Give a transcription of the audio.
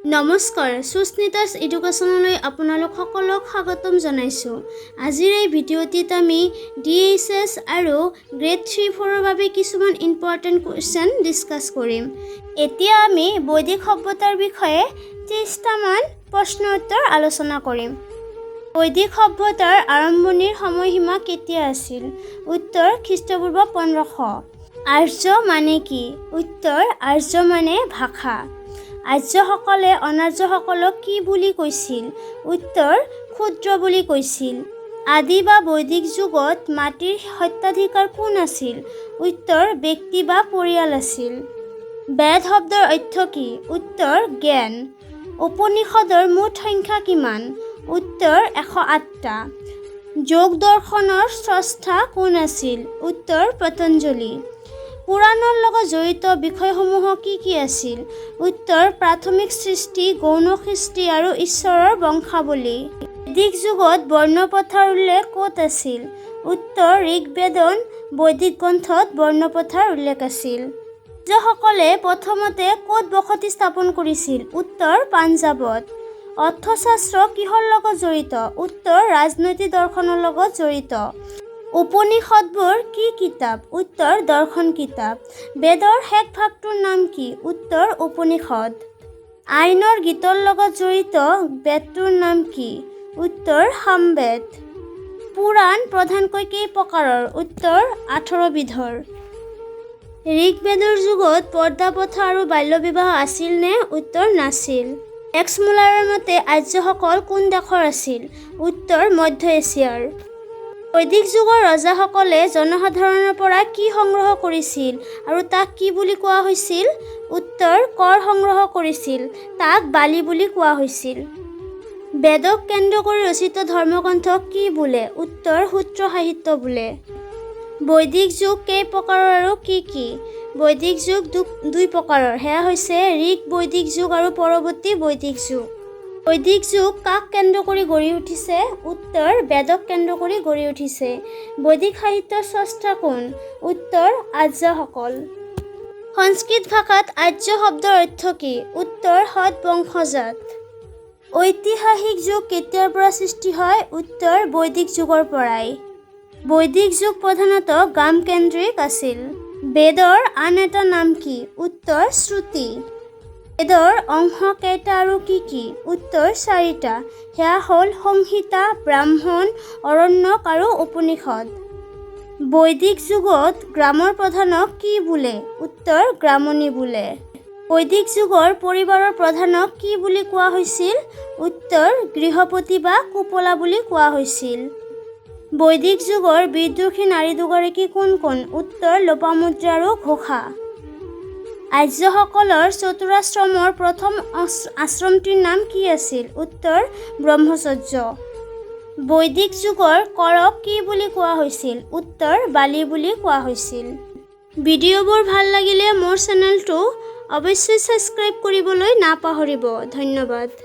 নমস্কাৰ, সুস্মিতাছ এডুকেশ্যনলৈ আপোনালোক সকলোক স্বাগতম জনাইছোঁ। আজিৰ এই ভিডিঅ'টিত আমি ডিএইচএছ আৰু গ্ৰেড থ্ৰী ফ'ৰৰ বাবে কিছুমান ইম্পৰ্টেণ্ট কুৱেশ্যন ডিছকাছ কৰিম। এতিয়া আমি বৈদিক সভ্যতাৰ বিষয়ে 30টামান প্ৰশ্ন উত্তৰ আলোচনা কৰিম। বৈদিক সভ্যতাৰ আৰম্ভণিৰ সময়সীমা কেতিয়া আছিল? উত্তৰ, খ্ৰীষ্টপূৰ্ব 1500। আৰ্য মানে কি? উত্তৰ, আৰ্য মানে ভাষা। আৰ্যসকলে অনাৰ্যসকলক কি বুলি কৈছিল? উত্তৰ, ক্ষুদ্ৰ বুলি কৈছিল। আদি বা বৈদিক যুগত মাটিৰ স্বত্বাধিকাৰ কোন আছিল? উত্তৰ, ব্যক্তি বা পৰিয়াল আছিল। বেদ শব্দৰ অৰ্থ কি? উত্তৰ, জ্ঞান। উপনিষদৰ মুঠ সংখ্যা কিমান? উত্তৰ, 108টা। যোগ দৰ্শনৰ স্ৰষ্টা কোন আছিল? উত্তৰ, পতঞ্জলি। পুৰাণৰ লগত জড়িত বিষয়সমূহ কি কি আছিল? উত্তৰ, প্ৰাথমিক সৃষ্টি, গৌণ সৃষ্টি আৰু ঈশ্বৰৰ বংশাৱলী। বৈদিক যুগত বৰ্ণপ্ৰথাৰ উল্লেখ ক'ত আছিল? উত্তৰ, ঋগ্বেদন বৈদিক গ্ৰন্থত বৰ্ণপ্ৰথাৰ উল্লেখ আছিল। আৰ্যসকলে প্ৰথমতে ক'ত বসতি স্থাপন কৰিছিল? উত্তৰ, পাঞ্জাৱত। অৰ্থশাস্ত্ৰ কিহৰ লগত জড়িত? উত্তৰ, ৰাজনৈতিক দৰ্শনৰ লগত জড়িত। উপনিষদবোৰ কি কিতাপ? উত্তৰ, দৰ্শন কিতাপ। বেদৰ শেষ ভাগটোৰ নাম কি? উত্তৰ, উপনিষদ। আইনৰ গীতৰ লগত জড়িত বেদটোৰ নাম কি? উত্তৰ, সামবেদ। পুৰাণ প্ৰধানকৈ কেই প্ৰকাৰৰ? উত্তৰ, 18 বিধৰ। ঋগ্বেদৰ যুগত পৰ্দা প্ৰথা আৰু বাল্যবিবাহ আছিল নে? উত্তৰ, নাছিল। মেক্স মুলাৰৰ মতে আৰ্যসকল কোন দেশৰ আছিল? উত্তৰ, মধ্য এছিয়াৰ। বৈদিক যুগৰ ৰজাসকলে জনসাধাৰণৰ পৰা কি সংগ্ৰহ কৰিছিল আৰু তাক কি বুলি কোৱা হৈছিল? উত্তৰ, কৰ সংগ্ৰহ কৰিছিল, তাক বালি বুলি কোৱা হৈছিল। বেদক কেন্দ্ৰ কৰি ৰচিত ধৰ্মগ্ৰন্থক কি বোলে? উত্তৰ, সূত্ৰ সাহিত্য বোলে। বৈদিক যুগ কেই প্ৰকাৰৰ আৰু কি কি? বৈদিক যুগ দুই প্ৰকাৰৰ, সেয়া হৈছে ঋক বৈদিক যুগ আৰু পৰৱৰ্তী বৈদিক যুগ। বৈদিক যুগ কাক কেন্দ্ৰ কৰি গঢ়ি উঠিছে? উত্তৰ, বেদক কেন্দ্ৰ কৰি গঢ়ি উঠিছে। বৈদিক সাহিত্যৰ স্ৰষ্টা কোন? উত্তৰ, আৰ্যসকল। সংস্কৃত ভাষাত আৰ্য শব্দৰ অৰ্থ কি? উত্তৰ, সৎ বংশজাত। ঐতিহাসিক যুগ কেতিয়াৰ পৰা সৃষ্টি হয়? উত্তৰ, বৈদিক যুগৰ পৰাই। বৈদিক যুগ প্ৰধানতঃ গ্ৰামকেন্দ্ৰিক আছিল। বেদৰ আন এটা নাম কি? উত্তৰ, শ্ৰুতি। বেদৰ অংশ কেইটা আৰু কি কি? উত্তৰ, চাৰিটা। সেয়া হ'ল সংহিতা, ব্ৰাহ্মণ, অৰণ্যক আৰু উপনিষদ। বৈদিক যুগত গ্ৰামৰ প্ৰধানক কি বোলে? উত্তৰ, গ্ৰামণী বোলে। বৈদিক যুগৰ পৰিবাৰৰ প্ৰধানক কি বুলি কোৱা হৈছিল? উত্তৰ, গৃহপতি বা কোপলা বুলি কোৱা হৈছিল। বৈদিক যুগৰ বিদুষী নাৰী দুগৰাকী কোন কোন? উত্তৰ, লোপামুদ্ৰা আৰু ঘোষা। আৰ্যসকলৰ চতুৰাশ্ৰমৰ প্ৰথম আশ্ৰমটিৰ নাম কি আছিল? উত্তৰ, ব্ৰহ্মচৰ্য। বৈদিক যুগৰ কৰক কি বুলি কোৱা হৈছিল? উত্তৰ, বালি বুলি কোৱা হৈছিল। ভিডিঅ'বোৰ ভাল লাগিলে মোৰ চেনেলটো অৱশ্যেই ছাবস্ক্ৰাইব কৰিবলৈ নাপাহৰিব। ধন্যবাদ।